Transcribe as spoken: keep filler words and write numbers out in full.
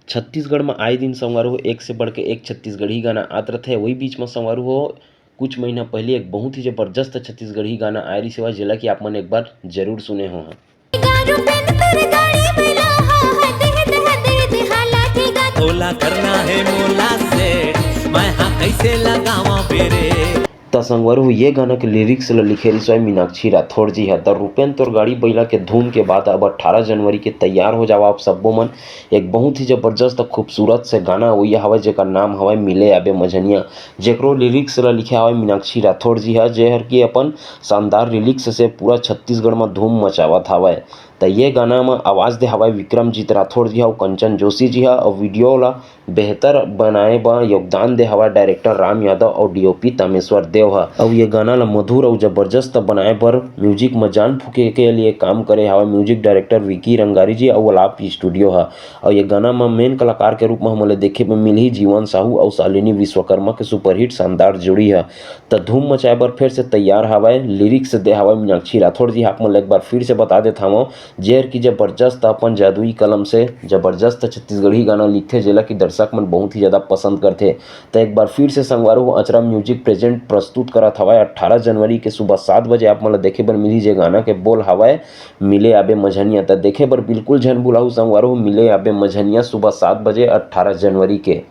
छत्तीसगढ़ में आए दिन संगवारू हो एक से बढ़ के एक छत्तीसगढ़ी गाना आत रथे। वही बीच में संगवारू हो कुछ महीना पहले एक बहुत ही जबरदस्त छत्तीसगढ़ी गाना आए रहिस हवय, जेला कि आप मन एक बार जरूर सुने हो। ओला करना है मोला सेठ, मैं हाँ कैसे लगावा बेरे। त संगवारू हो ये गाना के लिरिक्स ल लिखे रिहिस हवय मीनाक्षी राठौड़ जी ह। त रुपेन तोर गाड़ी बइला के धूम के बाद अब अट्ठारह जनवरी के तैयार हो जावा आप सब्बो मन। एक बहुत ही जबरदस्त खूबसूरत से गाना अवइया हवय जेकर नाम हवय मिले आबे मझनिया, जेकरो लिरिक्स ल लिखे हवय मीनाक्षी राठौड़ जी ह, जे हर की अपन शानदार लिरिक्स से पूरा छत्तीसगढ़ म धूम मचावत हवय। त ये गाना म आवाज दे हवय विक्रमजीत राठौड़ जी ह अउ कंचन जोशी जी ह अउ वीडियो ला बेहतर बनाए बर योगदान दे हवय डायरेक्टर राम यादव अउ डीओपी तामेश्वर देव ह। अउ ये गाना ल मधुर अउ जबरदस्त बनाए बर म्यूजिक म जान फूके के लिए काम करे हवय म्यूजिक डायरेक्टर विकी रंगारी जी अउ अलाप स्टूडियो ह। अउ ये गाना म मेन कलाकार के रूप म हमन ल देखे बर मिलही जीवन साहू अउ शालिनी विश्वकर्मा के सुपरहिट शानदार जोड़ी ह। त धूम मचाए बर फेर से तैयार हवय। लिरिक्स दे हवय मीनाक्षी राठौड़ जी। आप मन ल एक बार फिर से बता देत हवं, जेहर की जबरदस्त अपन जादुई कलम से जबरदस्त छत्तीसगढ़ी गाना लिखथे, जेला कि दर्शक मन बहुत ही ज्यादा पसंद करथे। त एक बार फिर से संगवारू हो अचरा म्यूजिक प्रेजेंट प्रस्तुत करत हवय अट्ठारह जनवरी के सुबह सात बजे आप मन ल देखे बर मिलही, जे गाना के बोल हवय मिले आबे मझनिया। त देखे बर बिल्कुल झन भुलाहू संगवारू हो, मिले आबे मझनिया सुबह सात बजे अट्ठारह जनवरी के।